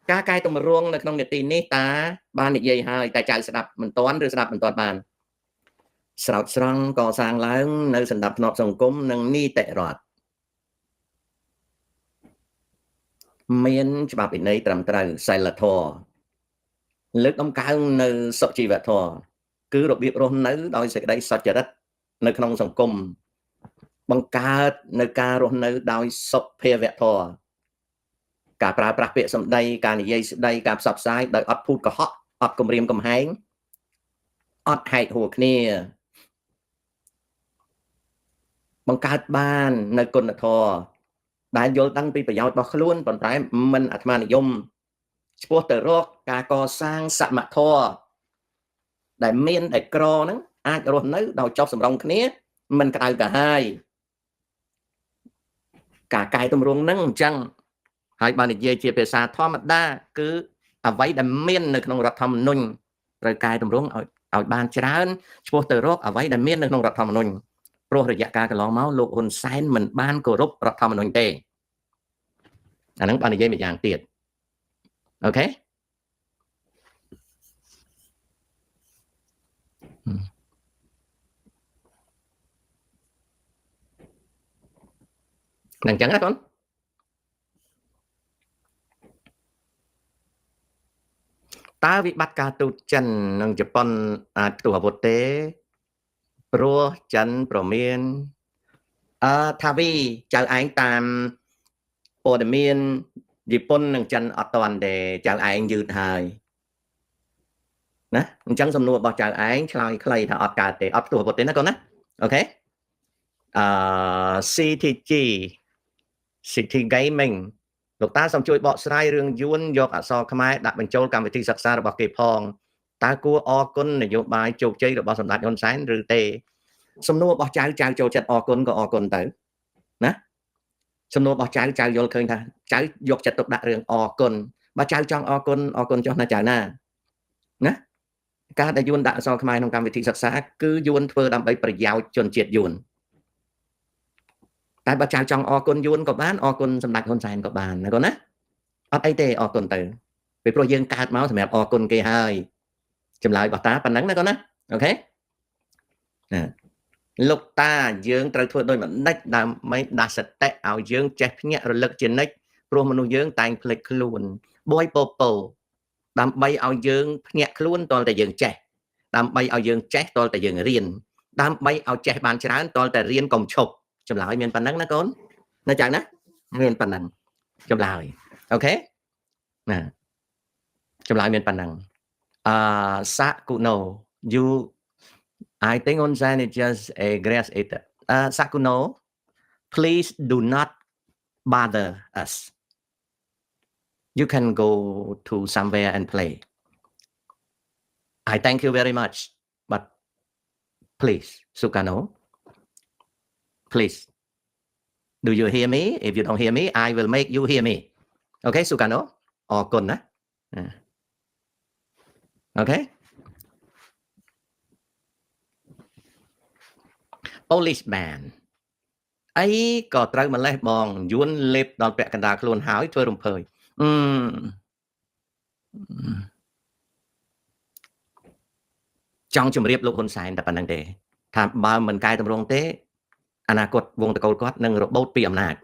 ការកែតម្រង់នៅក្នុងនេតិនេះតាបាននិយាយហើយតែចៅស្ដាប់មិនទាន់ឬស្ដាប់មិនទាន់បានស្រោចស្រង់កសាងឡើងនៅសន្តិភាពសង្គមនិងនីតិរដ្ឋមានច្បាប់វិន័យត្រឹមត្រូវសីលធម៌លើកតម្កើងនៅសុជីវធម៌គឺរបៀបរស់នៅដោយសេចក្តីសុចរិតនៅក្នុងសង្គមបង្កើតនៅការរស់នៅដោយសុភាវធម៌ការប្រើប្រាស់ពាក្យសម្ដីការនិយាយស្ដីការផ្សព្វផ្សាយដោយអត់ភូតកុហកអត់គំរាមកំហែងអត់ហែកហួរគ្នាបង្កើតបាននៅគុណធម៌ដែលយល់ដឹងពីប្រយោជន៍របស់ខ្លួនប៉ុន្តែមិនអាត្មានិយមឆ្ពោះទៅរកការកសាងសមធម៌ដែលមានដែលក្រហ្នឹងអាចរស់នៅដោយចុះសម្រុងគ្នាមិនក្តៅក្រហាយការកែតម្រង់ហ្នឹងអញ្ចឹងហើយបើនិយាយជាភាសាធម្មតាគឺអ្វីដែលមាននៅក្នុងរដ្ឋធម្មនុញ្ញត្រូវកែតម្រង់ឲ្យបានច្រើនឆ្ពោះទៅរកអ្វីដែលមាននៅក្នុងរដ្ឋធម្មនុញ្ញព្រោះរយៈកាលកន្លងមកលោកហ៊ុនសែនមិនបានគោរពរដ្ឋធម្មនុញ្ញទេអាហ្នឹងបាននិយាយមួយយ៉ាងទៀតអូខេនឹងអញ្ចឹងណាកូនតើវិបត្តិការទូតចិននិងជប៉ុនអាចផ្ទុះអាវុធទេព្រោះចិនប្រមានថាវីចៅឯងតាមព័ត៌មានជប៉ុននិងចិនអត់តាន់ទេចៅឯងយឺតហើយណាអញ្ចឹងសំណួររបស់ចៅឯងឆ្លើយខ្លីថាអត់កើតទេអត់ផ្ទុះអាវុធទេណាកូនណាអូខេCTG City Gaming លោកតាសូមជួយបកស្រាយរឿងយួនយកអក្សរខ្មែរដាក់បញ្ចូលកម្មវិធីសិក្សារបស់គេផងតើគួរអរគុណនយោបាយជោគជ័យរបស់សម្ដេចហ៊ុនសែនឬទេសំណួររបស់ចៅចៅចូលចិត្តអរគុណក៏អរគុណទៅណាសំណួររបស់ចៅចៅយល់ឃើញថាចៅយកចិត្តទុកដាក់រឿងអរគុណបើចៅចង់អរគុណអរគុណចុះណាចៅណាណាការដែលយួនដាក់អក្សរខ្មែរក្នុងកម្មវិធីសិក្សាគឺយួនធ្វើដើម្បីប្រយោជន៍ជនជាតិយួនតែបើចៅចង់អរគុណយួនក៏បានអរគុណសម្ដេចហ៊ុនសែនក៏បានណាកូនណាអត់អីទេអរគុណទៅពីព្រោះយើងកើតមកសម្រាប់អរគុណគេហើយចម្លើយរបស់តាប៉ុណ្ណឹងណាកូនណាអូខេណាលោកតាយើងត្រូវធ្វើដូចម្ដេចដើម្បីដាស់សតិឲ្យយើងចេះភ្ញាក់រលឹកជានិច្ចព្រោះមនុស្សយើងតែងភ្លេចខ្លួនបួយពោពោដើម្បីឲ្យយើងភ្ញាក់ខ្លួនទាល់តែយើងចេះដើម្បីឲ្យយើងចេះទាល់តែយើងរៀនដើម្បីឲ្យចេះបានច្រើនទាល់តែរៀនកុំឈប់ចម្លើយមានប៉ុណ្ណឹងណាកូនណាចៅណាមានប៉ុណ្ណឹងចម្លើយអូខេណាចម្លើយមានប៉ុណ្ណឹងសាគុណូ you I think Hun Sen is just a grass eater. Sakuno, please do not bother us. You can go to somewhere and play. I thank you very much, but please, Sukano, please. Do you hear me? If you don't hear me, I will make you hear me. Okay, Sukano? អរគុណណាអូខេ Policeman អីក៏ត្រូវម្លេះបងយួនលេបដល់ពាក់កណ្ដាលខ្លួនហើយធ្វើរំភើយអឺចង់ជម្រាបលោកហ៊ុនសែនតែប៉ុណ្្នឹងទេថាបើមិនកែតម្រង់ទេអនាគតវងតកូលគាត់នឹងរបូតពីអំណាច